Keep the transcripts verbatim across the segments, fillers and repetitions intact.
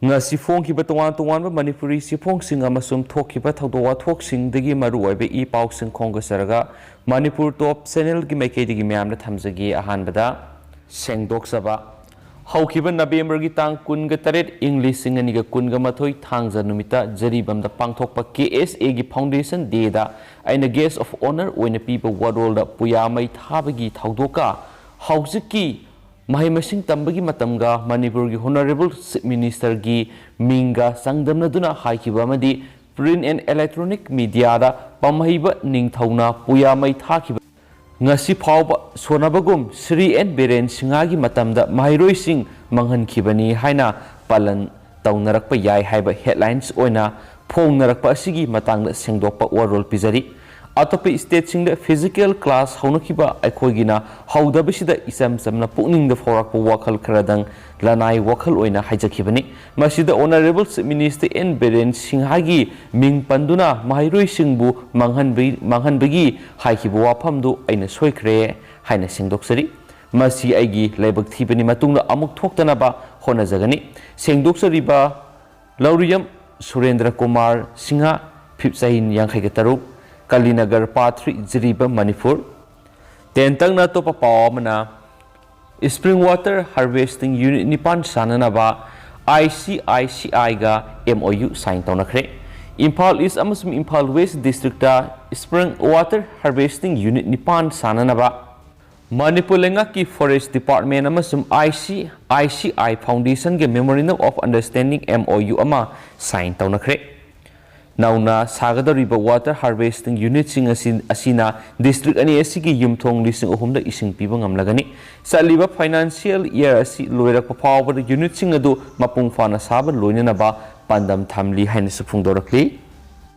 ꯉꯁꯤ ꯐꯣꯡꯈꯤꯕ ꯇꯣꯉꯥꯟ ꯇꯣꯉꯥꯟꯕ ꯃꯅꯤꯄꯨꯔꯤ ꯆꯦꯐꯣꯡꯁꯤꯡ ꯑꯃꯁꯨꯡ ꯊꯣꯛꯈꯤꯕ ꯊꯧꯗꯣꯛ ꯋꯥꯊꯣꯛꯁꯤꯡꯗꯒꯤ ꯃꯔꯨꯑꯣꯏꯕ ꯏ ꯄꯥꯎꯁꯤꯡ ꯈꯣꯝꯒꯠꯆꯔꯒ ꯃꯅꯤꯄꯨꯔ ꯇꯣꯞ ꯆꯦꯅꯦꯜꯒꯤ ꯃꯥꯏꯀꯩꯗꯒꯤ ꯃꯌꯥꯝꯗ ꯊꯝꯖꯒꯦ꯫ ꯑꯍꯥꯟꯕꯗ ꯁꯦꯡꯗꯣꯛꯆꯕ꯫ ꯍꯧꯈꯤꯕ ꯅꯕꯦꯝꯕꯔꯒꯤ ꯇꯥꯡ ꯀꯨꯟꯒ ꯇꯔꯦꯠ, ꯏꯪ ꯂꯤꯁꯤꯡ ꯑꯅꯤꯒ ꯀꯨꯟꯒ ꯃꯥꯊꯣꯏ, ꯊꯥꯡꯖ ꯅꯨꯃꯤꯠꯇ ꯖꯤꯔꯤꯕꯥꯝꯗ ꯄꯥꯡꯊꯣꯛꯄ ꯀꯦ ꯑꯦꯁ ꯑꯦꯒꯤ ꯐꯥꯎꯟꯗꯦꯁꯟ ꯗꯦꯗ ꯑꯩꯅ ꯒꯦꯁ ꯑꯣꯐ ꯑꯣꯅꯔ ꯑꯣꯏꯅ ꯄꯤꯕ ꯋꯥꯔꯣꯜꯗ ꯄꯨꯌꯥ ꯃꯩ ꯊꯥꯕꯒꯤ ꯊꯧꯗꯣꯛꯀ ꯍꯧꯖꯤꯛꯀꯤ ꯃꯍꯩ ꯃꯁꯤꯡ ꯇꯝꯕꯒꯤ ꯃꯇꯝꯒ ꯃꯅꯤꯄꯨꯔꯒꯤ ꯍꯣꯅꯔꯦꯕꯜ ꯆꯤꯐ ꯃꯤꯅꯤꯁꯇꯔꯒꯤ ꯃꯤꯡꯒ ꯆꯥꯡꯗꯝꯅꯗꯨꯅ ꯍꯥꯏꯈꯤꯕ ꯑꯃꯗꯤ ꯄ꯭ꯔꯤꯟ ꯑꯦꯟ ꯏꯂꯦꯛꯇ꯭ꯔꯣꯅꯤꯛ ꯃꯤꯗꯤꯌꯥꯗ ꯄꯥꯝꯍꯩꯕ ꯅꯤꯡꯊꯧꯅ ꯄꯨꯌꯥ ꯃꯩ ꯊꯥꯈꯤꯕ ꯉꯁꯤ ꯐꯥꯎꯕ ꯁꯣꯟꯅꯕꯒꯨꯝ ꯁ꯭ꯔꯤ ꯑꯦꯟ ꯕꯤꯔꯦꯟ ꯁꯤꯡꯍꯒꯤ ꯃꯇꯝꯗ ꯃꯍꯩꯔꯣꯏꯁꯤꯡ ꯃꯥꯡꯍꯟꯈꯤꯕꯅꯤ ꯍꯥꯏꯅ ꯄꯥꯂꯟ ꯇꯧꯅꯔꯛꯄ ꯌꯥꯏ ꯍꯥꯏꯕ ꯍꯦꯗꯂꯥꯏꯟꯁ ꯑꯣꯏꯅ ꯐꯣꯡꯅꯔꯛꯄ ꯑꯁꯤꯒꯤ ꯃꯇꯥꯡꯗ ꯁꯦꯡꯗꯣꯛꯄ ꯋꯥꯔꯣꯜ ꯄꯤꯖꯔꯤ꯫ ꯑꯇꯣꯞꯄ ꯁ꯭ꯇꯦꯠꯁꯤꯡꯗ ꯐꯤꯖꯤꯀꯦꯜ ꯀ꯭ꯂꯥꯁ ꯍꯧꯅꯈꯤꯕ ꯑꯩꯈꯣꯏꯒꯤꯅ ꯍꯧꯗꯕꯁꯤꯗ ꯏꯆꯝ ꯆꯝꯅ ꯄꯨꯛꯅꯤꯡꯗ ꯐꯥꯎꯔꯛꯄ ꯋꯥꯈꯜ ꯈꯔꯗꯪ ꯂꯅꯥꯏ ꯋꯥꯈꯜ ꯑꯣꯏꯅ ꯍꯥꯏꯖꯈꯤꯕꯅꯤ꯫ ꯃꯁꯤꯗ honourable chief minister N Biren ꯁꯤꯡꯍꯒꯤ ꯃꯤꯡ ꯄꯟꯗꯨꯅ ꯃꯍꯩꯔꯣꯏꯁꯤꯡꯕꯨ ꯃꯥꯡꯍꯟꯕ-, ꯃꯥꯡꯍꯟꯕꯒꯤ ꯍꯥꯏꯈꯤꯕ ꯋꯥꯐꯝꯗꯨ ꯑꯩꯅ ꯁꯣꯏꯈ꯭ꯔꯦ ꯍꯥꯏꯅ ꯁꯦꯡꯗꯣꯛꯆꯔꯤ꯫ ꯃꯁꯤ ꯑꯩꯒꯤ ꯂꯥꯏꯕꯛ ꯊꯤꯕꯅꯤ, ꯃꯇꯨꯡꯗ ꯑꯃꯨꯛ ꯊꯣꯛꯇꯅꯕ ꯍꯣꯠꯅꯖꯒꯅꯤ꯫ ꯁꯦꯡꯗꯣꯛꯆꯔꯤꯕ ꯂꯧꯔꯤꯌꯝ ꯁꯨꯔꯦꯟꯗ꯭ꯔ ꯀꯨꯃꯥꯔ ꯁꯤꯡꯍ, ꯐꯤꯞ ꯆꯍꯤ ꯌꯥꯡꯈꯩꯒ ꯇꯔꯨꯛ, ꯀꯂꯤꯅꯒꯔ ꯄꯥꯊ꯭ꯔꯤ, ꯖꯤꯔꯤꯕꯥꯝ, ꯃꯅꯤꯄꯨꯔ꯫ ꯇꯦꯟꯇꯛꯅ ꯑꯇꯣꯞꯄ ꯄꯥꯎ ꯑꯃꯅ, ꯁ꯭ꯄ꯭ꯔꯤꯡ ꯋꯥꯇꯔ ꯍꯥꯔꯚꯦꯁꯇꯤꯡ ꯌꯨꯅꯤꯠ ꯅꯤꯄꯥꯟ ꯁꯥꯅꯅꯕ ꯑꯥꯏ ꯁꯤ ꯑꯥꯏ ꯁꯤ ꯑꯥꯏꯒ ꯑꯦꯝ ꯑꯣ ꯌꯨ ꯁꯥꯏꯟ ꯇꯧꯅꯈ꯭ꯔꯦ꯫ ꯏꯝꯐꯥꯜ ꯏꯁ ꯑꯃꯁꯨꯡ Imphal west district spring water harvesting unit ꯅꯤꯄꯥꯟ ꯁꯥꯅꯅꯕ ꯃꯅꯤꯄꯨꯔ ꯂꯩꯉꯥꯛꯀꯤ ꯐꯣꯔꯦꯁ ꯗꯤꯄꯥꯔꯠꯃꯦꯟ ꯑꯃꯁꯨꯡ ꯑꯥꯏ ꯁꯤ ꯑꯥꯏ ꯁꯤ ꯑꯥꯏ ꯐꯥꯎꯟꯗꯦꯁꯟꯒꯤ memorandum of understanding, M O U, ꯑꯃ ꯁꯥꯏꯟ ꯇꯧꯅꯈ꯭ꯔꯦ꯫ ꯅꯧꯅ ꯁꯥꯒꯗꯧꯔꯤꯕ ꯋꯥꯇꯔ ꯍꯥꯔꯚꯦꯁꯇꯤꯡ ꯌꯨꯅꯤꯠꯁꯤꯡ ꯑꯁꯤ, ꯑꯁꯤꯅ ꯗꯤꯁꯇ꯭ꯔꯤꯛ ꯑꯅꯤ ꯑꯁꯤꯒꯤ ꯌꯨꯝꯊꯣꯡ ꯂꯤꯁꯤꯡ ꯑꯍꯨꯝꯗ ꯏꯁꯤꯡ ꯄꯤꯕ ꯉꯝꯂꯒꯅꯤ꯫ ꯆꯠꯂꯤꯕ ꯐꯥꯏꯅꯥꯟꯁꯤꯌꯦꯜ ꯏꯌꯥꯔ ꯑꯁꯤ ꯂꯣꯏꯔꯛꯄ ꯐꯥꯎꯕꯗ ꯌꯨꯅꯤꯠꯁꯤꯡ ꯑꯗꯨ ꯃꯄꯨꯡ ꯐꯥꯅ ꯁꯥꯕ ꯂꯣꯏꯅꯅꯕ ꯄꯥꯟꯗꯝ ꯊꯝꯂꯤ ꯍꯥꯏꯅꯁꯨ ꯐꯣꯡꯗꯣꯔꯛꯂꯤ꯫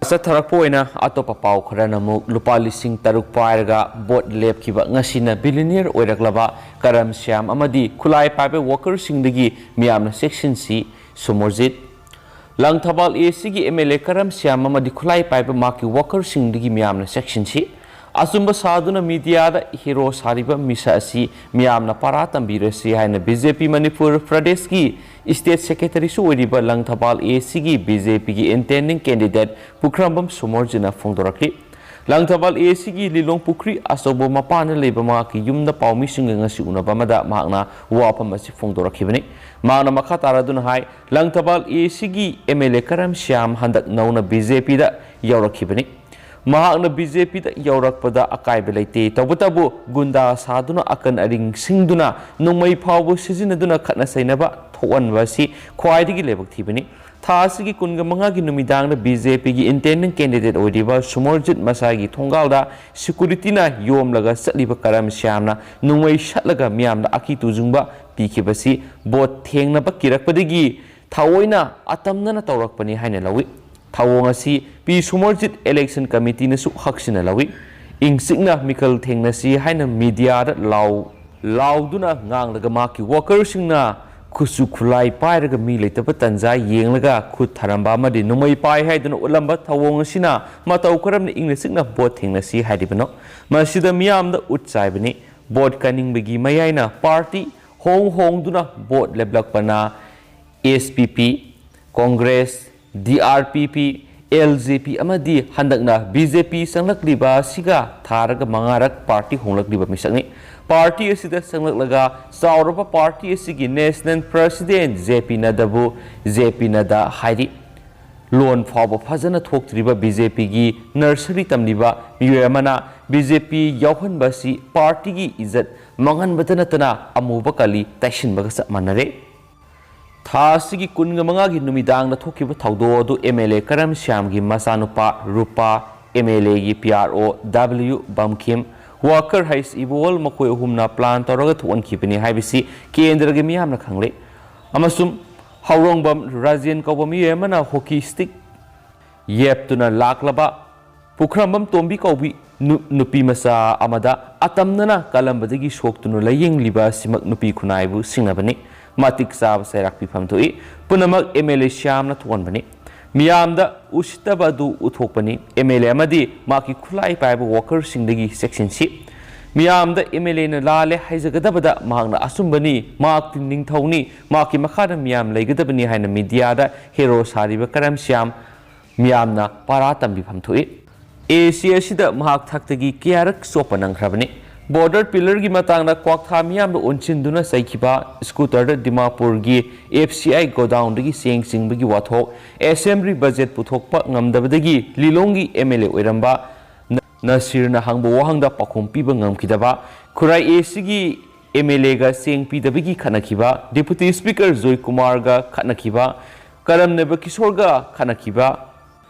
ꯆꯠꯊꯔꯛꯄ ꯑꯣꯏꯅ ꯑꯇꯣꯞꯄ ꯄꯥꯎ ꯈꯔꯅ ꯑꯃꯨꯛ ꯂꯨꯄꯥ ꯂꯤꯁꯤꯡ ꯇꯔꯨꯛ ꯄꯥꯏꯔꯒ ꯚꯣꯠ ꯂꯦꯞꯈꯤꯕ, ꯉꯁꯤꯅ ꯕꯤꯂꯤꯅꯤꯌꯔ ꯑꯣꯏꯔꯛꯂꯕ ꯀꯔꯝ ꯁ꯭ꯌꯥꯝ ꯑꯃꯗꯤ ꯈꯨꯠꯂꯥꯏ ꯄꯥꯏꯕ ꯋꯥꯀꯔꯁꯤꯡꯗꯒꯤ ꯃꯤꯌꯥꯝꯅ ꯆꯦꯛꯁꯤꯟꯁꯤ, ꯁꯨꯃꯔꯖꯤꯠ꯫ ꯂꯪꯊꯕꯥꯜ ꯑꯦ ꯁꯤꯒꯤ ꯑꯦꯝ ꯑꯦꯜ ꯑꯦ ꯀꯔꯝ ꯁ꯭ꯌꯥꯝ ꯑꯃꯗꯤ ꯈꯨꯠꯂꯥꯏ ꯄꯥꯏꯕ ꯃꯍꯥꯛꯀꯤ ꯋꯥꯀꯔꯁꯤꯡꯗꯒꯤ ꯃꯤꯌꯥꯝꯅ ꯆꯦꯛꯁꯤꯟꯁꯤ꯫ ꯑꯆꯨꯝꯕ ꯁꯥꯗꯨꯅ ꯃꯤꯗꯤꯌꯥꯗ ꯍꯤꯔꯣ ꯁꯥꯔꯤꯕ ꯃꯤꯁꯛ ꯑꯁꯤ ꯃꯤꯌꯥꯝꯅ ꯄꯔꯥ ꯇꯝꯕꯤꯔꯁꯤ ꯍꯥꯏꯅ ꯕꯤ ꯖꯦ ꯄꯤ ꯃꯅꯤꯄꯨꯔ ꯄ꯭ꯔꯗꯦꯁꯀꯤ ꯁ꯭ꯇꯦꯠ ꯁꯦꯀ꯭ꯔꯦꯇꯔꯤꯁꯨ ꯑꯣꯏꯔꯤꯕ ꯂꯪꯊꯕꯥꯜ ꯑꯦ ꯑꯦ ꯁꯤꯒꯤ ꯕꯤ ꯖꯦ ꯄꯤꯒꯤ ꯏꯟꯇꯦꯟꯗꯤꯡ ꯀꯦꯟꯗꯤꯗꯦꯠ ꯄꯨꯈ꯭ꯔꯝꯕꯝ ꯁꯣꯃꯣꯔꯖꯤꯠꯅ ꯐꯣꯡꯗꯣꯔꯛꯂꯤ꯫ ꯂꯪꯊꯕꯥꯜ ꯑꯦ ꯑꯦ ꯁꯤꯒꯤ ꯂꯤꯂꯣꯡ ꯄꯨꯈ꯭ꯔꯤ ꯑꯆꯧꯕ ꯃꯄꯥꯟꯗ ꯂꯩꯕ ꯃꯍꯥꯛꯀꯤ ꯌꯨꯝꯗ ꯄꯥꯎꯃꯤꯁꯤꯡꯒ ꯉꯁꯤ ꯎꯅꯕ ꯑꯃꯗ ꯃꯍꯥꯛꯅ ꯋꯥꯐꯝ ꯑꯁꯤ ꯐꯣꯡꯗꯣꯔꯛꯈꯤꯕꯅꯤ꯫ ꯃꯍꯥꯛꯅ ꯃꯈꯥ ꯇꯥꯔꯗꯨꯅ ꯍꯥꯏ, ꯂꯪꯊꯕꯥꯜ ꯑꯦ ꯑꯦ ꯁꯤꯒꯤ ꯑꯦꯝ ꯑꯦꯜ ꯑꯦ ꯀꯔꯝ ꯁ꯭ꯌꯥꯝ ꯍꯟꯗꯛ ꯅꯧꯅ ꯕꯤ ꯖꯦ ꯄꯤꯗ ꯌꯥꯎꯔꯛꯈꯤꯕꯅꯤ꯫ ꯃꯍꯥꯛꯅ ꯕꯤ ꯖꯦ ꯄꯤꯗ ꯌꯧꯔꯛꯄꯗ ꯑꯀꯥꯏꯕ ꯂꯩꯇꯦ꯫ ꯇꯧꯕꯇꯕꯨ ꯒꯨꯟꯗꯥ ꯁꯥꯗꯨꯅ ꯑꯀꯟ ꯑꯔꯤꯡ ꯁꯤꯡꯗꯨꯅ ꯅꯣꯡꯃꯩ ꯐꯥꯎꯕ ꯁꯤꯖꯤꯟꯅꯗꯨꯅ ꯈꯠꯅ ꯆꯩꯅꯕ ꯊꯣꯛꯍꯟꯕ ꯑꯁꯤ ꯈ꯭ꯋꯥꯏꯗꯒꯤ ꯂꯥꯏꯕꯛ ꯊꯤꯕꯅꯤ꯫ ꯊꯥ ꯑꯁꯤꯒꯤ ꯀꯨꯟꯒ ꯃꯉꯥꯒꯤ ꯅꯨꯃꯤꯗꯥꯡꯗ ꯕꯤ ꯖꯦ ꯄꯤꯒꯤ ꯏꯟꯇꯦꯟꯗꯤꯡ ꯀꯦꯟꯗꯤꯗꯦꯠ ꯑꯣꯏꯔꯤꯕ ꯁꯨꯃꯔꯖꯤꯠ ꯃꯁꯥꯒꯤ ꯊꯣꯡꯒꯥꯜꯗ ꯁꯦꯀ꯭ꯌꯨꯔꯤꯇꯤꯅ ꯌꯣꯝꯂꯒ ꯆꯠꯂꯤꯕ ꯀꯔꯝ ꯁ꯭ꯌꯥꯝꯅ ꯅꯣꯡꯃꯩ ꯁꯠꯂꯒ ꯃꯤꯌꯥꯝꯗ ꯑꯀꯤ ꯇꯨꯖꯨꯡꯕ ꯄꯤꯈꯤꯕꯁꯤ ꯚꯣꯠ ꯊꯦꯡꯅꯕ ꯀꯤꯔꯛꯄꯗꯒꯤ ꯊꯑꯣꯏꯅ ꯑꯇꯝꯅꯅ ꯇꯧꯔꯛꯄꯅꯤ ꯍꯥꯏꯅ ꯂꯧꯏ꯫ ꯊꯧꯑꯣꯡ ꯑꯁꯤ ꯄꯤ ꯁꯨꯃꯔꯖꯤꯠ ꯏꯂꯦꯛꯁꯟ ꯀꯃꯤꯇꯤꯅꯁꯨ ꯍꯛꯁꯤꯟꯅ ꯂꯧꯏ꯫ ꯏꯪ ꯆꯤꯛꯅ ꯃꯤꯈꯜ ꯊꯦꯡꯅꯁꯤ ꯍꯥꯏꯅ ꯃꯤꯗꯤꯌꯥꯗ ꯂꯥꯎ-, ꯂꯥꯎꯗꯨꯅ ꯉꯥꯡꯂꯒ ꯃꯍꯥꯛꯀꯤ ꯋꯥꯀꯔꯁꯤꯡꯅ ꯈꯨꯠꯁꯨ ꯈꯨꯠꯂꯥꯏ ꯄꯥꯏꯔꯒ ꯃꯤ ꯂꯩꯇꯕ ꯇꯟꯖꯥ ꯌꯦꯡꯂꯒ ꯈꯨꯠ ꯊꯥꯔꯝꯕ ꯑꯃꯗꯤ ꯅꯣꯡꯃꯩ ꯄꯥꯏ ꯍꯥꯏꯗꯨꯅ ꯎꯠꯂꯝꯕ ꯊꯧꯑꯣꯡ ꯑꯁꯤꯅ ꯃꯇꯧ ꯀꯔꯝꯅ ꯏꯪꯅ ꯆꯤꯛꯅ ꯚꯣꯠ ꯊꯦꯡꯅꯁꯤ ꯍꯥꯏꯔꯤꯕꯅꯣ? ꯃꯁꯤꯗ ꯃꯤꯌꯥꯝꯗ ꯎꯠ ꯆꯥꯏꯕꯅꯤ꯫ ꯚꯣꯠ ꯀꯟꯅꯤꯡꯕꯒꯤ ꯃꯌꯥꯏꯅ ꯄꯥꯔꯇꯤ ꯍꯣꯡ ꯍꯣꯡꯗꯨꯅ ꯚꯣꯠ ꯂꯦꯞꯂꯛꯄꯅ ꯑꯦꯁ ꯄꯤ ꯄꯤ, ꯀꯣꯡꯒ꯭ꯔꯦꯁ, ꯗꯤ ꯑꯥꯔ ꯄꯤ ꯄꯤ, ꯑꯦꯜ ꯖꯦ ꯄꯤ ꯑꯃꯗꯤ ꯍꯟꯗꯛꯅ ꯕꯤ ꯖꯦ ꯄꯤ ꯆꯪꯂꯛꯂꯤꯕ ꯑꯁꯤꯒ ꯊꯥꯔꯒ ꯃꯉꯥꯔꯛ ꯄꯥꯔꯇꯤ ꯍꯣꯡꯂꯛꯂꯤꯕ ꯃꯤꯁꯛꯅꯤ꯫ ꯄꯥꯔꯇꯤ ꯑꯁꯤꯗ ꯆꯪꯂꯛꯂꯒ ꯆꯥꯎꯔꯕ ꯄꯥꯔꯇꯤ ꯑꯁꯤꯒꯤ ꯅꯦꯁꯅꯦꯜ ꯄ꯭ꯔꯁꯤꯗꯦꯟ ꯖꯦ ꯄꯤ ꯅꯗ꯭ꯗꯥꯕꯨ ꯖꯦ ꯄꯤ ꯅꯗ꯭ꯗꯥ ꯍꯥꯏꯔꯤ꯫ ꯂꯣꯟ ꯐꯥꯎꯕ ꯐꯖꯅ ꯊꯣꯛꯇ꯭ꯔꯤꯕ ꯕꯤ ꯖꯦ ꯄꯤꯒꯤ ꯅꯔꯁꯔꯤ ꯇꯝꯂꯤꯕ ꯃꯤꯑꯣꯏ ꯑꯃꯅ ꯕꯤ ꯖꯦ ꯄꯤ ꯌꯥꯎꯍꯟꯕ ꯑꯁꯤ ꯄꯥꯔꯇꯤꯒꯤ ꯏꯖꯠ ꯃꯥꯡꯍꯟꯕꯇ ꯅꯠꯇꯅ ꯑꯃꯨꯕ ꯀꯂꯤ ꯇꯩꯁꯤꯟꯕꯒ ꯆꯞ ꯃꯥꯟꯅꯔꯦ꯫ ꯊꯥ ꯑꯁꯤꯒꯤ ꯀꯨꯟꯒ ꯃꯉꯥꯒꯤ ꯅꯨꯃꯤꯗꯥꯡꯗ ꯊꯣꯛꯈꯤꯕ ꯊꯧꯗꯣꯛ ꯑꯗꯨ ꯑꯦꯝ ꯑꯦꯜ ꯑꯦ ꯀꯔꯝ ꯁ꯭ꯌꯥꯝꯒꯤ ꯃꯆꯥꯅꯨꯄꯥ ꯔꯨꯄꯥ, ꯑꯦꯝ ꯑꯦꯜ ꯑꯦꯒꯤ ꯄꯤ ꯑꯥꯔ ꯑꯣ ꯗꯕ꯭ꯂꯤꯌꯨ ꯕꯝꯈꯤꯝ, ꯋꯥꯀꯔ ꯍꯩꯁ ꯏꯕꯣꯜ ꯃꯈꯣꯏ ꯑꯍꯨꯝꯅ ꯄ꯭ꯂꯥꯟ ꯇꯧꯔꯒ ꯊꯣꯛꯍꯟꯈꯤꯕꯅꯤ ꯍꯥꯏꯕꯁꯤ ꯀꯦꯟꯗ꯭ꯔꯒꯤ ꯃꯤꯌꯥꯝꯅ ꯈꯪꯂꯦ꯫ ꯑꯃꯁꯨꯡ ꯍꯧꯔꯣꯡꯕꯝ ꯔꯥꯖꯦꯟ ꯀꯧꯕ ꯃꯤꯑꯣꯏ ꯑꯃꯅ ꯍꯣꯀꯤ ꯁ꯭ꯇꯤꯛ ꯌꯦꯞꯇꯨꯅ ꯂꯥꯛꯂꯕ ꯄꯨꯈ꯭ꯔꯝꯕꯝ ꯇꯣꯝꯕꯤ ꯀꯧꯕꯤ ꯅꯨ-, ꯅꯨꯄꯤ ꯃꯆꯥ ꯑꯃꯗ ꯑꯇꯝꯅꯅ ꯀꯜꯂꯝꯕꯗꯒꯤ ꯁꯣꯛꯇꯨꯅ ꯂꯥꯌꯦꯡꯂꯤꯕ ꯑꯁꯤꯃꯛ ꯅꯨꯄꯤ ꯈꯨꯟꯅꯥꯏꯕꯨ ꯁꯤꯡꯅꯕꯅꯤ꯫ ꯃꯇꯤꯛ ꯆꯥꯕ ꯆꯩꯔꯥꯛ ꯄꯤꯐꯝ ꯊꯣꯛꯏ꯫ ꯄꯨꯝꯅꯃꯛ ꯑꯦꯝ ꯑꯦꯜ ꯑꯦ ꯁ꯭ꯌꯥꯝꯅ ꯊꯣꯛꯍꯟꯕꯅꯤ꯫ ꯃꯤꯌꯥꯝꯗ ꯎꯁꯤꯠꯇꯕ ꯑꯗꯨ ꯎꯠꯊꯣꯛꯄꯅꯤ꯫ ꯑꯦꯝ ꯑꯦꯜ ꯑꯦ ꯑꯃꯗꯤ ꯃꯍꯥꯛꯀꯤ ꯈꯨꯠꯂꯥꯏ ꯄꯥꯏꯕ ꯋꯥꯀꯔꯁꯤꯡꯗꯒꯤ ꯆꯦꯛꯁꯤꯟꯁꯤ꯫ ꯃꯤꯌꯥꯝꯗ ꯑꯦꯝ ꯑꯦꯜ ꯑꯦꯅ ꯂꯥꯜꯂꯦ ꯍꯥꯏꯖꯒꯗꯕꯗ ꯃꯍꯥꯛꯅ ꯑꯆꯨꯝꯕꯅꯤ, ꯃꯍꯥꯛꯇꯤ ꯅꯤꯡꯊꯧꯅꯤ, ꯃꯍꯥꯛꯀꯤ ꯃꯈꯥꯗ ꯃꯤꯌꯥꯝ ꯂꯩꯒꯗꯕꯅꯤ ꯍꯥꯏꯅ ꯃꯤꯗꯤꯌꯥꯗ ꯍꯦꯔꯣ ꯁꯥꯔꯤꯕ ꯀꯔꯝ ꯁ꯭ꯌꯥꯝ ꯃꯤꯌꯥꯝꯅ ꯄꯥꯔꯥ ꯇꯝꯕꯤꯐꯝ ꯊꯣꯛꯏ꯫ ꯑꯦ ꯁꯤ ꯑꯁꯤꯗ ꯃꯍꯥꯛ ꯊꯛꯇꯒꯤ ꯀꯌꯥꯔꯛ ꯆꯣꯞꯄ ꯅꯪꯈ꯭ꯔꯕꯅꯤ꯫ ꯕꯣꯔꯗꯔ ꯄꯤꯂꯔꯒꯤ ꯃꯇꯥꯡꯗ ꯀ꯭ꯋꯥꯛꯊꯥ ꯃꯤꯌꯥꯝꯗ ꯑꯣꯟꯁꯤꯟꯗꯨꯅ ꯆꯩꯈꯤꯕ, ꯁ꯭ꯀꯨꯇꯔꯗ ꯗꯤꯃꯥꯄꯨꯔꯒꯤ ꯑꯦꯐ ꯁꯤ ꯑꯥꯏ ꯒꯣꯗꯥꯎꯟꯗꯒꯤ ꯆꯦꯡ ꯆꯤꯡꯕꯒꯤ ꯋꯥꯊꯣꯛ, ꯑꯦꯁꯦꯝꯕ꯭ꯂꯤ ꯕꯖꯦꯠ ꯄꯨꯊꯣꯛꯄ ꯉꯝꯗꯕꯗꯒꯤ ꯂꯤꯂꯣꯡꯒꯤ ꯑꯦꯝ ꯑꯦꯜ ꯑꯦ ꯑꯣꯏꯔꯝꯕ ꯅ-, ꯅꯁꯤꯔꯅ ꯍꯪꯕ ꯋꯥꯍꯪꯗ ꯄꯥꯎꯈꯨꯝ ꯄꯤꯕ ꯉꯝꯈꯤꯗꯕ, ꯈꯨꯔꯥꯏ ꯑꯦ ꯁꯤꯒꯤ ꯑꯦꯝ ꯑꯦꯜ ꯑꯦꯒ ꯆꯦꯡ ꯄꯤꯗꯕꯒꯤ ꯈꯠꯅꯈꯤꯕ, ꯗꯤꯄꯨꯇꯤ ꯁ꯭ꯄꯤꯀꯔ ꯖꯣꯏꯀꯨꯃꯥꯔꯒ ꯈꯠꯅꯈꯤꯕ, ꯀꯔꯝꯅꯕ ꯀꯤꯁꯣꯔꯒ ꯈꯠꯅꯈꯤꯕ,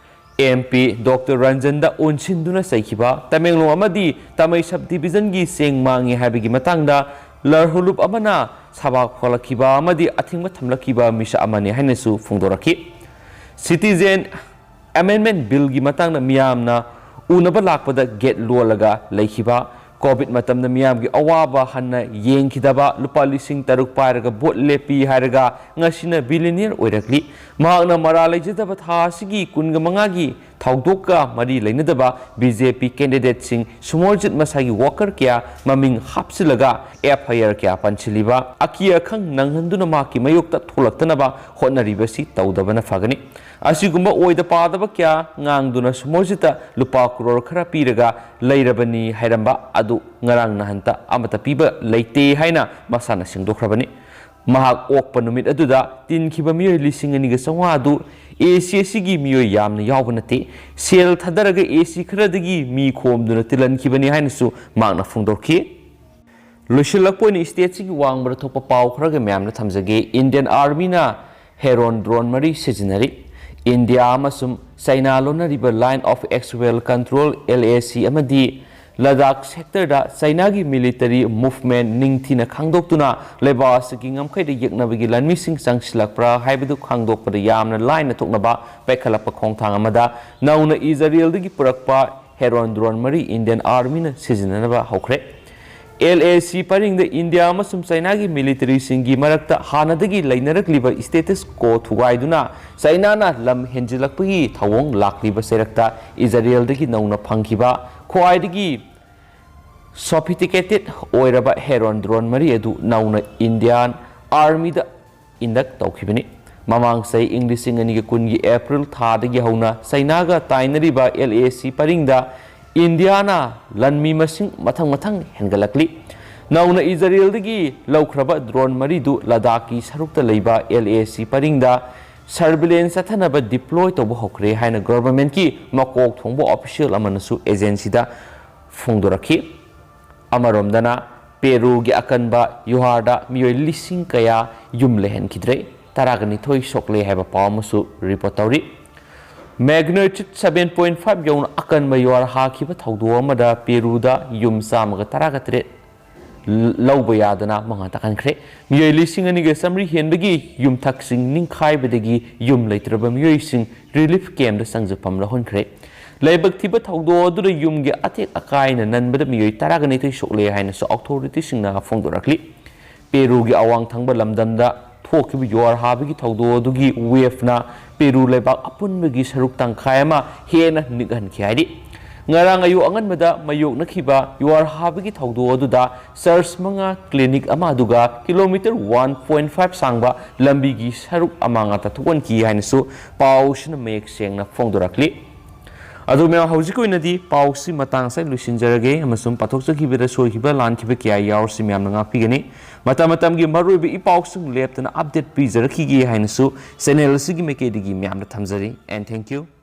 ꯑꯦꯝ ꯄꯤ ꯗꯣꯛꯇꯔ ꯔꯟꯖꯟꯗ ꯑꯣꯟꯁꯤꯟꯗꯨꯅ ꯆꯩꯈꯤꯕ, ꯇꯃꯦꯡꯂꯣꯡ ꯑꯃꯗꯤ ꯇꯥꯃꯩ ꯁꯕ ꯗꯤꯕꯤꯖꯟꯒꯤ ꯆꯦꯡ ꯃꯥꯡꯉꯤ ꯍꯥꯏꯕꯒꯤ ꯃꯇꯥꯡꯗ ꯂꯔꯍꯨꯂꯨꯞ ꯑꯃꯅ ꯁꯕꯥꯛ ꯐꯣꯂꯛꯈꯤꯕ ꯑꯃꯗꯤ ꯑꯊꯤꯡꯕ ꯊꯝꯂꯛꯈꯤꯕ ꯃꯤꯁꯛ ꯑꯃꯅꯤ ꯍꯥꯏꯅꯁꯨ ꯐꯣꯡꯗꯣꯔꯛꯈꯤ꯫ ꯁꯤꯇꯤꯖꯦꯟ ꯑꯦꯃꯦꯟꯗꯃꯦꯟꯠ ꯕꯤꯜꯒꯤ ꯃꯇꯥꯡꯗ ꯃꯤꯌꯥꯝꯅ ꯎꯅꯕ ꯂꯥꯛꯄꯗ ꯒꯦꯠ ꯂꯣꯜꯂꯒ ꯂꯩꯈꯤꯕ, ꯀꯣꯚꯤꯗ ꯃꯇꯝꯗ ꯃꯤꯌꯥꯝꯒꯤ ꯑꯋꯥꯕ ꯍꯟꯅ ꯌꯦꯡꯈꯤꯗꯕ, ꯂꯨꯄꯥ ꯂꯤꯁꯤꯡ ꯇꯔꯨꯛ ꯄꯥꯏꯔꯒ ꯚꯣꯠ ꯂꯦꯞꯄꯤ ꯍꯥꯏꯔꯒ ꯉꯁꯤꯅ ꯕꯤꯂꯤꯅꯤꯌꯔ ꯑꯣꯏꯔꯛꯂꯤ꯫ ꯃꯍꯥꯛꯅ ꯃꯔꯥꯜ ꯂꯩꯖꯗꯕ ꯊꯥ ꯑꯁꯤꯒꯤ ꯀꯨꯟꯒ ꯃꯉꯥꯒꯤ ꯊꯧꯗꯣꯛꯀ ꯃꯔꯤ ꯂꯩꯅꯗꯕ ꯕꯤ ꯖꯦ ꯄꯤ ꯀꯦꯟꯗꯤꯗꯦꯠꯁꯤꯡ ꯁꯨꯃꯣꯔꯖꯤꯠ ꯃꯁꯥꯒꯤ ꯋꯥꯀꯔ ꯀꯌꯥ ꯃꯃꯤꯡ ꯍꯥꯞꯆꯤꯜꯂꯒ ꯑꯦꯐ ꯑꯥꯏ ꯑꯥꯔ ꯀꯌꯥ ꯄꯟꯁꯤꯜꯂꯤꯕ, ꯑꯀꯤ ꯑꯈꯪ ꯅꯪꯍꯟꯗꯨꯅ ꯃꯍꯥꯛꯀꯤ ꯃꯥꯌꯣꯛꯇ ꯊꯣꯛꯂꯛꯇꯅꯕ ꯍꯣꯠꯅꯔꯤꯕꯁꯤ ꯇꯧꯗꯕꯅ ꯐꯒꯅꯤ꯫ ꯑꯁꯤꯒꯨꯝꯕ ꯑꯣꯏꯗ ꯄꯥꯗꯕ ꯀꯌꯥ ꯉꯥꯡꯗꯨꯅ ꯁꯨꯃꯣꯔꯖꯤꯠꯇ ꯂꯨꯄꯥ ꯀ꯭ꯔꯣꯔ ꯈꯔ ꯄꯤꯔꯒ ꯂꯩꯔꯕꯅꯤ ꯍꯥꯏꯔꯝꯕ ꯑꯗꯨ ꯉꯔꯥꯡ ꯅꯍꯥꯟꯇ ꯑꯃꯠꯇ ꯄꯤꯕ ꯂꯩꯇꯦ ꯍꯥꯏꯅ ꯃꯁꯥꯅ ꯁꯦꯡꯗꯣꯛꯈ꯭ꯔꯕꯅꯤ꯫ ꯃꯍꯥꯛ ꯑꯣꯛꯄ ꯅꯨꯃꯤꯠ ꯑꯗꯨꯗ ꯇꯤꯟꯈꯤꯕ ꯃꯤꯑꯣꯏ ꯂꯤꯁꯤꯡ ꯑꯅꯤꯒ ꯆꯥꯝꯃꯉꯥ ꯑꯗꯨ ꯑꯦ ꯁꯤ ꯑꯁꯤꯒꯤ ꯃꯤꯑꯣꯏ ꯌꯥꯝꯅ ꯌꯥꯎꯕ ꯅꯠꯇꯦ꯫ ꯁꯦꯜ ꯊꯥꯗꯔꯒ ꯑꯦ ꯁꯤ ꯈꯔꯗꯒꯤ ꯃꯤ ꯈꯣꯝꯗꯨꯅ ꯇꯤꯜꯍꯟꯈꯤꯕꯅꯤ ꯍꯥꯏꯅꯁꯨ ꯃꯍꯥꯛꯅ ꯐꯣꯡꯗꯣꯛꯈꯤ꯫ ꯂꯣꯏꯁꯤꯜꯂꯛꯄ ꯑꯣꯏꯅ ꯁ꯭ꯇꯦꯠꯁꯤꯒꯤ ꯋꯥꯡꯃꯗ ꯊꯣꯛꯄ ꯄꯥꯎ ꯈꯔꯒ ꯃꯌꯥꯝꯅ ꯊꯝꯖꯒꯦ꯫ ꯏꯟꯗꯤꯌꯟ ꯑꯥꯔꯃꯤꯅ ꯍꯦꯔꯣꯟ ꯗ꯭ꯔꯣꯟ ꯃꯔꯤ ꯁꯤꯖꯤꯟꯅꯔꯤ꯫ ꯏꯟꯗꯤꯌꯥ ꯑꯃꯁꯨꯡ ꯆꯩꯅꯥ ꯂꯣꯟꯅꯔꯤꯕ Line of Actual Control, L A C, ꯑꯃꯗꯤ ꯂꯗꯥꯈ ꯁꯦꯛꯇꯔꯗ ꯆꯩꯅꯥꯒꯤ ꯃꯤꯂꯤꯇꯔꯤ ꯃꯨꯚꯃꯦꯟꯠ ꯅꯤꯡꯊꯤꯅ ꯈꯪꯗꯣꯛꯇꯨꯅ ꯂꯩꯕꯥꯛ ꯑꯁꯤꯒꯤ ꯉꯝꯈꯩꯗ ꯌꯦꯛꯅꯕꯒꯤ ꯂꯥꯟꯃꯤꯁꯤꯡ ꯆꯪꯁꯤꯜꯂꯛꯄ꯭ꯔꯥ ꯍꯥꯏꯕꯗꯨ ꯈꯪꯗꯣꯛꯄꯗ ꯌꯥꯝꯅ ꯂꯥꯏꯅ ꯊꯣꯛꯅꯕ ꯄꯥꯏꯈꯠꯂꯛꯄ ꯈꯣꯡꯊꯥꯡ ꯑꯃꯗ ꯅꯧꯅ ꯏꯖꯔꯦꯜꯗꯒꯤ ꯄꯨꯔꯛꯄ ꯍꯦꯔꯣꯟ ꯗ꯭ꯔꯣꯟ ꯃꯔꯤ ꯏꯟꯗꯤꯌꯟ ꯑꯥꯔꯃꯤꯅ ꯁꯤꯖꯤꯟꯅꯅꯕ ꯍꯧꯈ꯭ꯔꯦ꯫ ꯑꯦꯜ ꯑꯦ ꯁꯤ ꯄꯔꯤꯡꯗ ꯏꯟꯗꯤꯌꯥ ꯑꯃꯁꯨꯡ ꯆꯥꯏꯅꯥꯒꯤ ꯃꯤꯂꯤꯇꯔꯤꯁꯤꯡꯒꯤ ꯃꯔꯛꯇ ꯍꯥꯟꯅꯗꯒꯤ ꯂꯩꯅꯔꯛꯂꯤꯕ status quo ꯊꯨꯒꯥꯏꯗꯨꯅ ꯆꯥꯏꯅꯥꯅ ꯂꯝ ꯍꯦꯟꯖꯤꯜꯂꯛꯄꯒꯤ ꯊꯧꯑꯣꯡ ꯂꯥꯛꯂꯤꯕ ꯆꯩꯔꯛꯇ ꯏꯖꯔꯦꯜꯗꯒꯤ ꯅꯧꯅ ꯐꯪꯈꯤꯕ ꯈ꯭ꯋꯥꯏꯗꯒꯤ sophisticated ꯑꯣꯏꯔꯕ Heron drone ꯃꯔꯤ ꯑꯗꯨ ꯅꯧꯅ ꯏꯟꯗꯤꯌꯥꯟ ꯑꯥꯔꯃꯤꯗ induct ꯇꯧꯈꯤꯕꯅꯤ꯫ ꯃꯃꯥꯡ ꯆꯍꯤ ꯏꯪ ꯂꯤꯁꯤꯡ ꯑꯅꯤꯒ ꯀꯨꯟꯒꯤ ꯑꯦꯄ꯭ꯔꯤꯜ ꯊꯥꯗꯒꯤ ꯍꯧꯅ ꯆꯩꯅꯥꯒ ꯇꯥꯏꯅꯔꯤꯕ ꯑꯦꯜ ꯑꯦ ꯁꯤ ꯄꯔꯤꯡꯗ ꯏꯟꯗꯤꯌꯥꯅ ꯂꯥꯟꯃꯤ ꯃꯁꯤꯡ ꯃꯊꯪ ꯃꯊꯪ ꯍꯦꯟꯒꯠꯂꯛꯂꯤ꯫ ꯅꯧꯅ ꯏꯖꯔꯦꯜꯗꯒꯤ ꯂꯧꯈ꯭ꯔꯕ drone ꯃꯔꯤꯗꯨ ꯂꯗꯥꯈꯀꯤ ꯁꯔꯨꯛꯇ ꯂꯩꯕ ꯑꯦꯜ ꯑꯦ ꯁꯤ ꯄꯔꯤꯡꯗ surveillance ꯆꯠꯊꯅꯕ deploy ꯇꯧꯕ ꯍꯧꯈ꯭ꯔꯦ ꯍꯥꯏꯅ governmentꯀꯤ ꯃꯀꯣꯛ ꯊꯣꯡꯕ official ꯑꯃꯅꯁꯨ agencyꯗ ꯐꯣꯡꯗꯣꯔꯛꯈꯤ꯫ ꯑꯃꯔꯣꯝꯗꯅ, ꯄꯦꯔꯨꯒꯤ ꯑꯀꯟꯕ ꯌꯨꯍꯥꯔꯗ ꯃꯤꯑꯣꯏ ꯂꯤꯁꯤꯡ ꯀꯌꯥ ꯌꯨꯝ ꯂꯩꯍꯟꯈꯤꯗ꯭ꯔꯦ, ꯇꯔꯥꯒ ꯅꯤꯊꯣꯏ ꯁꯣꯛꯂꯦ ꯍꯥꯏꯕ ꯄꯥꯎ ꯑꯃꯁꯨ report ꯇꯧꯔꯤ꯫ Magnitude seven point five ꯌꯧꯅ ꯑꯀꯟꯕ ꯌꯨꯍꯥꯔ ꯍꯥꯈꯤꯕ ꯊꯧꯗꯣꯛ ꯑꯃꯗ ꯄꯦꯔꯨꯗ ꯌꯨꯝ ꯆꯥꯝꯃꯒ ꯇꯔꯥꯒ ꯇꯔꯦꯠ ꯂꯧꯕ ꯌꯥꯗꯅ ꯃꯉꯥ ꯇꯥꯍꯟꯈ꯭ꯔꯦ꯫ ꯃꯤꯑꯣꯏ ꯂꯤꯁꯤꯡ ꯑꯅꯤꯒ ꯆꯥꯃꯔꯤ ꯍꯦꯟꯕꯒꯤ ꯌꯨꯝꯊꯛꯁꯤꯡ ꯅꯤꯡꯈꯥꯏꯕꯗꯒꯤ ꯌꯨꯝ ꯂꯩꯇ꯭ꯔꯕ ꯃꯤꯑꯣꯏꯁꯤꯡ relief campꯇ ꯆꯪꯖꯐꯝ ꯂꯧꯍꯟꯈ꯭ꯔꯦ꯫ ꯂꯥꯏꯕꯛ ꯊꯤꯕ ꯊꯧꯗꯣꯛ ꯑꯗꯨꯗ ꯌꯨꯝꯒꯤ ꯑꯇꯦꯛ ꯑꯀꯥꯏꯅ ꯅꯟꯕꯗ ꯃꯤꯑꯣꯏ ꯇꯔꯥꯒ ꯅꯤꯊꯣꯏ ꯁꯣꯛꯂꯦ ꯍꯥꯏꯅꯁꯨ authorityꯁꯤꯡꯅ ꯐꯣꯡꯗꯣꯔꯛꯂꯤ꯫ ꯄꯦꯔꯨꯒꯤ ꯑꯋꯥꯡ ꯊꯪꯕ ꯂꯝꯗꯝꯗ ꯊꯣꯛꯈꯤꯕ ꯌꯨꯍꯥꯔ ꯍꯥꯕꯒꯤ ꯊꯧꯗꯣꯛ ꯑꯗꯨꯒꯤ waveꯅ ꯄꯦꯔꯨ ꯂꯩꯕꯥꯛ ꯑꯄꯨꯟꯕꯒꯤ ꯁꯔꯨꯛ ꯇꯪꯈꯥꯏ ꯑꯃ ꯍꯦꯟꯅ ꯅꯤꯛꯍꯟꯈꯤ ꯍꯥꯏꯔꯤ꯫ ꯉꯔꯥꯡ ꯑꯌꯨꯛ ꯑꯉꯟꯕꯗ ꯃꯥꯌꯣꯛꯅꯈꯤꯕ ꯌꯨꯍꯥꯔ ꯍꯥꯕꯒꯤ ꯊꯧꯗꯣꯛ ꯑꯗꯨꯗ church ꯃꯉꯥ, clinic ꯑꯃ, ꯑꯗꯨꯒ kilometre one point five ꯁꯥꯡꯕ ꯂꯝꯕꯤꯒꯤ ꯁꯔꯨꯛ ꯑꯃꯥꯡ ꯑꯇꯥ ꯊꯣꯛꯍꯟꯈꯤ ꯍꯥꯏꯅꯁꯨ ꯄꯥꯎꯁꯤꯅ ꯃꯌꯦꯛ ꯁꯦꯡꯅ ꯐꯣꯡꯗꯣꯔꯛꯂꯤ꯫ ꯑꯗꯨ ꯃꯌꯥꯝ, ꯍꯧꯖꯤꯛꯀꯤ ꯑꯣꯏꯅꯗꯤ ꯄꯥꯎꯁꯤ ꯃꯇꯥꯡ ꯑꯁꯤꯗ ꯂꯣꯏꯁꯤꯟꯖꯔꯒꯦ, ꯑꯃꯁꯨꯡ ꯄꯥꯊꯣꯛꯆꯈꯤꯕꯗ ꯁꯣꯏꯈꯤꯕ ꯂꯥꯟꯈꯤꯕ ꯀꯌꯥ ꯌꯥꯎꯔꯁꯨ ꯃꯌꯥꯝꯅ ꯉꯥꯛꯄꯤꯒꯅꯤ꯫ ꯃꯇꯝ ꯃꯇꯝꯒꯤ ꯃꯔꯨꯑꯣꯏꯕ ꯏ ꯄꯥꯎꯁꯤꯡ ꯂꯦꯞꯇꯅ update ꯄꯤꯖꯔꯛꯈꯤꯒꯦ ꯍꯥꯏꯅꯁꯨ channel ꯑꯁꯤꯒꯤ ꯃꯥꯏꯀꯩꯗꯒꯤ ꯃꯌꯥꯝꯗ ꯊꯝꯖꯔꯤ꯫ And thank you.